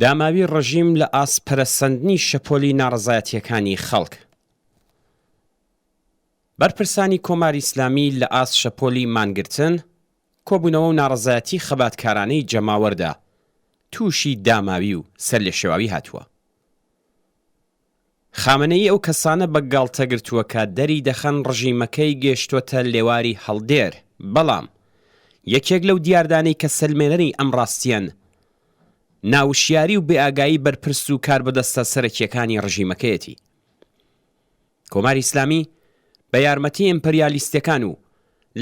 داماوی ڕژیم لە ئاست پەرەسەندنی شەپۆلی ناڕەزایەتییەکانی خەڵک. بەرپرسانی کۆماری ئیسلامی لە ئاست شەپۆلی مانگرتن، کۆبوونەوە و ناڕەزایەتی خەباتکارانەی جەماوەردا تووشی داماوی و سەرلێشێواوی هاتووە. خامنەیی ئەو کەسانە بە گاڵتە گرتووە کە دەری دەخەن ڕژیمەکەی گەیشتۆتە لێواری هەڵدێر، بەڵام یەکێک لەو دیاردانەی کە سەلمێنەری ئەم ڕاستییەن، ناوشیاری و بێئاگایی بەرپرس و کاربەدەستە سەرەکییەکانی ڕژیمەکەیەتی. کۆماری ئیسلامی بە یارمەتی ئیمپریالیستەکان و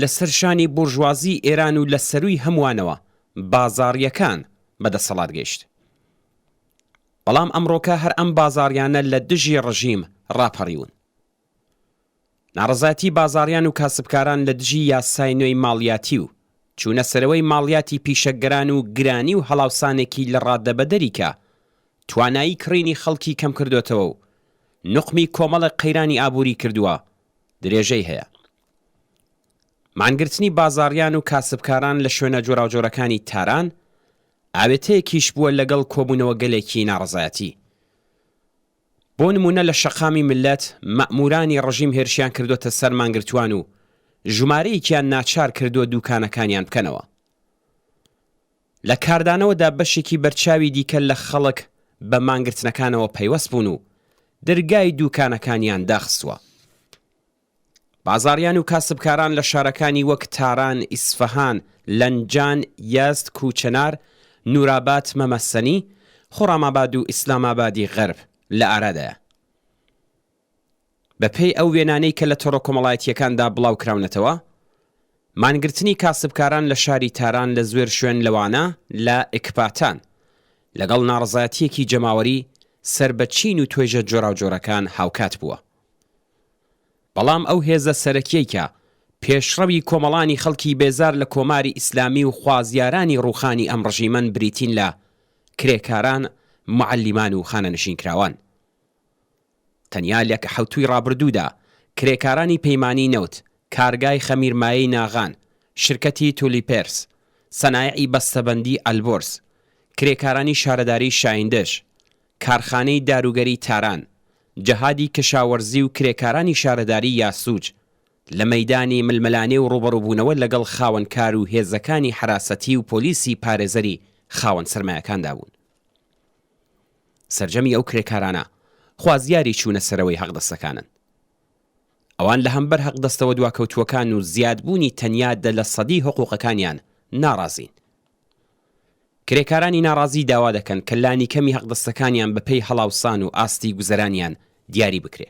لە سەر شانی بورژوازی ئێران و لە سەرووی هەمووانەوە بازاڕییەکان بە دەسەڵات گەیشت. بەڵام ئەمڕۆکە هەر ئەم بازاڕیانە لە دژی ڕژیم ڕاپەڕیون. ناڕەزایەتی بازاڕیان و کاسبکاران لە دژی یاسای نوێی ماڵیاتی و چوونە سەرەوەی ماڵیاتی پیشەگەران و گرانی و هەڵاوسانێکی لە ڕادەبەدەری کە توانایی کڕینی خەڵکی کەمکردۆتەوە و نوقمی کۆمەڵێک قەیرانی ئابووری کردووە، درێژەی هەیە. مانگرتنی بازاڕیان و کاسبکاران لە شوێنە جۆراوجۆرەکانی تاران ئاوێتەیەکیش بووە لەگەڵ کۆبوونەوەگەلێکی ناڕەزایەتی. بۆ نموونە لە شەقامی مللەت مەئموورانی ڕژیم هێرشیان کردۆتە سەر مانگرتووان و ژومارەیەکیان ناچار کردووە دووکانەکانیان بکەنەوە. لە کاردانەوەدا بەشێکی بەرچاوی دیکە لە خەڵک بە مانگرتنەکانەوە پەیوەست بوون و درگای دووکانەکانیان داخستووە. بازاڕیان و کاسبکاران لە شارەکانی وەک تاران، ئیسفەهان، لەنجان، یەزد، کوچەنار، نورابات، مەمەسەنی، خوڕاماباد و ئیسلامابادی غەرب لە ئارادایە. بە پێی ئەو وێنانەی کە لە تۆڕە کۆمەڵایەتییەکاندا بڵاو کراونەتەوە، مانگرتنی کاسبکاران لە شاری تاران لە زۆر شوێن لەوانە لە ئیکباتان، لەگەڵ ناڕەزایەتییەکی جەماوەری سەر بە چین و توێژە جۆراوجۆرەکان هاوکات بووە. بەڵام ئەو هێزە سەرەکیەی کە پێشڕەوی کۆمەڵانی خەڵکی بێزار لە کۆماری ئیسلامی و خوازیارانی ڕووخانی ئەم ڕژیمەن بریتین لە کرێکاران، موعەلیمان و خانەنشینکراوان. تەنیا لە حەوتووی ڕابردوودا کرێکارانی پەیمانی نەوت، کارگای خەمیرمایەی ناغان، شرکەتی تولیپێرس، سەنایعی بەستەبەندی ئەلبۆرز، کرێکارانی شارەداریی شایندژ، کارخانەی داروگەری تاران، جەهادی کەشاوەرزی و کرێکارانی شارەداری یاسوج لە مەیدانی ململانێ و ڕووبەڕووبوونەوە لەگەڵ خاوەنکار و هێزەکانی حەراسەتی و پۆلیسی پارێزەری خاوەن سەرمایەکاندا بوون. سەرجەمی ئەو کرێکارانە خوازیاری چوونە سەرەوەی حەقدەستەکانن. ئەوان لە هەمبەر حەقدەستە وەدواکەوتووەکان و زیادبوونی تەنیا دە لە سەدی حقووقەکانیان ناڕازین. کرێکارانی ناڕازی داوا دەکەن کە لانیکەمی حەقدەستەکانیان بەپێی هەڵاوسان و ئاستی گوزەرانیان دیاری بکرێ.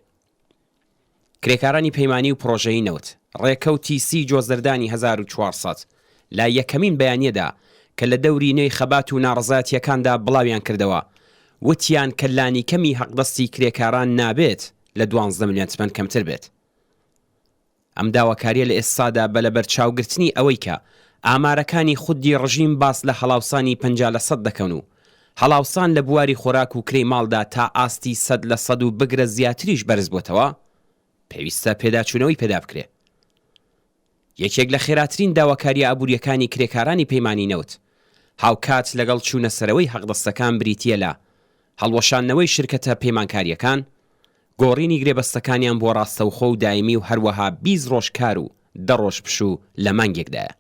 کرێکارانی پەیمانی و پڕۆژەیی نەوت، ڕێکەوتی سی جۆزەردانی 1400 لە یەکەمین بەیانیەدا کە لە دەوری نوێی خەبات و ناڕەزایەتییەکاندا بڵاویان کردەوە، وتیان کە لانیکەمی حەقدەستی کرێکاران نابێت لە دوانزدە ملیۆن تمەن کەمتر بێت. ئەم داواکارییە لە ئێستادا بە لەبەرچاوگرتنی ئەوەی کە ئامارەکانی خودی ڕژیم باس لە هەڵاوسانی 50 لەسەد دەکەن و هەڵاوسان لە بواری خۆراک و کرێی ماڵدا تا ئاستی 100% و بگرە زیاتریش بەرز بۆتەوە، پێویستە پێداچوونەوەی پێدا بکرێ. یەکێک لە خێراترین داواکارییە ئابوورییەکانی کرێکارانی پەیمانی نەوت، هاوکات لەگەڵ چوونە سەرەوەی حەقدەستەکان بریتییە لە هەڵوەشاندنەوەی شرکەتە پەیمانکارییەکان، گۆڕینی گرێبەستەکانیان بۆ ڕاستەوخۆ و دایمی و هەروەها 20 ڕۆژ کار و دە ڕۆژ پشوو لە مانگێکدایە.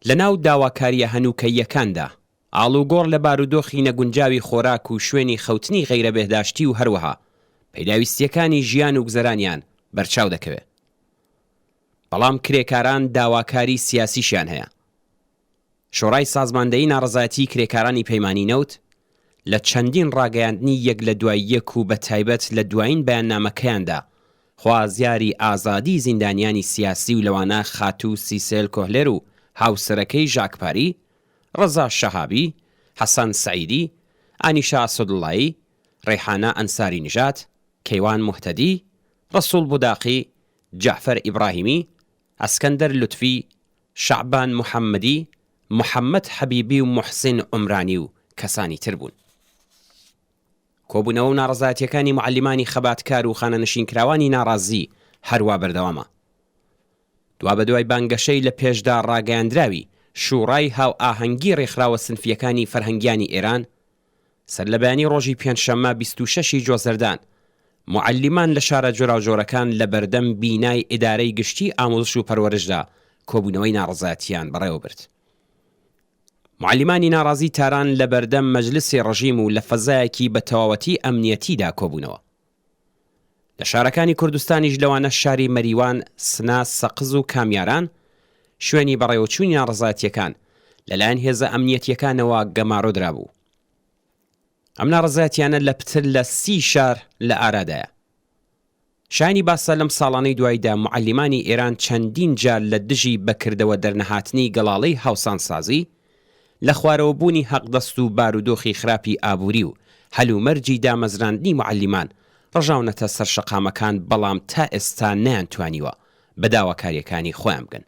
لەناو داواکارییە هەنووکەییەکاندا، ئاڵوگۆڕ لە بارودۆخی نەگونجاوی خۆراک و شوێنی خەوتنی غەیرە بێهداشتی و هەروەها پیداویستییەکانی ژیان و گوزەرانیان بەرچاو دەکەوێ. بەڵام کرێکاران داواکاری سیاسیشیان هەیە. شۆرای سازماندەیی ناڕەزایەتیی کرێکارانی پەیمانی نەوت، لە چەندین ڕاگەیاندنی یەک لە دوای یەک و بە تایبەت لە دوایین بەیاننامەکەیاندا خوازیاری ئازادیی زیندانیانی سیاسی و لەوانە خاتوو سیسێل کۆهلێر و هاوسەرەکەی ژاک پاری، ڕەزا شەهابی، حەسەن سەعیدی، ئانیشا ئەسەدوڵڵایی، ڕێحانە ئەنساری نژاد، کەیوان موهتەدی، ڕەسووڵ بوداقی، جەعفەر ئیبراهیمی، ئەسکەندەر لوتفی، شەعبان محەممەدی، محەممەد حەبیبی و موحسین عومرانی و کەسانی تر بوون. کۆبوونەوە و ناڕەزایەتییەکانی موعەلیمانی خەباتکار و خانەنشینکراوانی ناڕازی هەروا بەردەوامە. دوابەدوای بانگەشەی لە پێشدا ڕاگەیاندراوی شووڕای هاوئاهەنگی ڕێکخراوە سنفییەکانی فەرهەنگیانی ئێران، سەرلەبەیانی ڕۆژی پێنجشەممە 26 ی جۆزەردان، موعەلیمان لە شارە جۆراوجۆرەکان لە بەردەم بینای ئیدارەی گشتی ئاموزش و پەروەرشدا کۆبوونەوەی ناڕەزایەتییان بەڕێوە برد. موعەلیمانی ناڕازیی تاران لە بەردەم مەجلسی ڕژیم و لە فەزایەکی بە تەواوەتی ئەمنیەتیدا کۆبوونەوە. لە شارەکانی کوردستانیش لەوانە شاری مەریوان، سنە، سەقز و کامیاران، شوێنی بەڕێوەچوونی ناڕەزایەتییەکان لەلایەن هێزە ئەمنیەتییەکانەوە گەمارۆ درابوو. ئەم ناڕەزایەتییانە لە پتر لە سی شار لە ئارادایە. شایانی باسە لەم ساڵانەی دواییدا موعەلیمانی ئێران چەندین جار لە دژی بە کردەوە دەرنەهاتنی گەڵاڵەی هاوسانسازی، لە خوارەوە بوونی هەقدەست و بارودۆخی خراپی ئابووری و هەلومەرجی دامەزراندنی موعەلیمان ڕژاونەتە سەر شەقامەکان بەڵام تا ئێستا نەیانتوانیوە بە داواکارییەکانی خۆیان بگەن.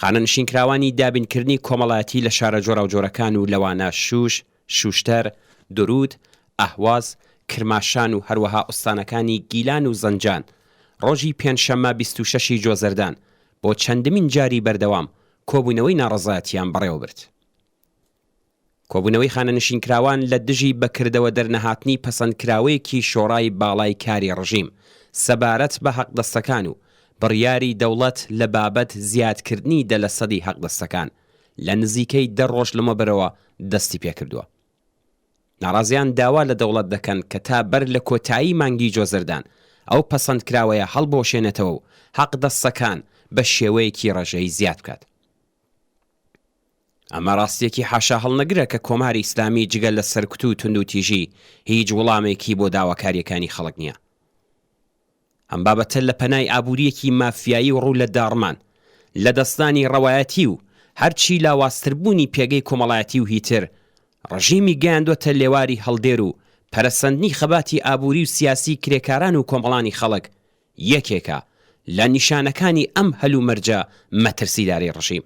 خانەنشینکراوانی دابینکردنی کۆمەڵایەتی لە شارە جۆراوجۆرەکان و لەوانە شوش، شوشتەر، دورود، ئەهواز، کرماشان و هەروەها ئوستانەکانی گیلان و زەنجان ڕۆژی پێنجشەممە 26 ی جۆزەردان بۆ چەندمین جاری بەردەوام کۆبوونەوەی ناڕەزایەتییان بەڕێوەبرد. کۆبوونەوەی خانەنشینکراوان لە دژی بە کردەوە دەرنەهاتنی پەسەندکراوەیەکی شۆڕای باڵای کاری ڕژیم سەبارەت بە هەقدەستەکان و بڕیاری دەوڵەت لە بابەت زیادکردنی دە لەسەدی هەقدەستەکان لە نزیکەی دە ڕۆژ لەمەوبەرەوە دەستی پێکردووە. ناڕازیان داوا لە دەوڵەت دەکەن کە تا بەر لە کۆتایی مانگی جۆزەردان ئەو پەسەندکراوەیە هەڵبوەشێنێتەوە و هەقدەستەکان بە شێوەیەکی ڕێژەیی زیاد بکات. ئەمە ڕاستییەکی حاشاهەڵنەگرە کە کۆماری ئیسلامی جگە لە سەرکوت و توندوتیژی هیچ وڵامێکی بۆ داواکارییەکانی خەڵک نییە. ئەم بابەتە لە پەنای ئابوورییەکی مافیایی و ڕوو لە داڕمان، لەدەستدانی ڕەوایەتی و هەرچی لاوازتربوونی پێگەی کۆمەڵایەتی و هیتر، ڕژیمی گەیاندۆتە لێواری هەڵدێر و پەرەسەندنی خەباتی ئابووری و سیاسی کرێکاران و کۆمەڵانی خەڵک یەکێکە لە نیشانەکانی ئەم هەلومەرجە مەترسیدارەی ڕژیم.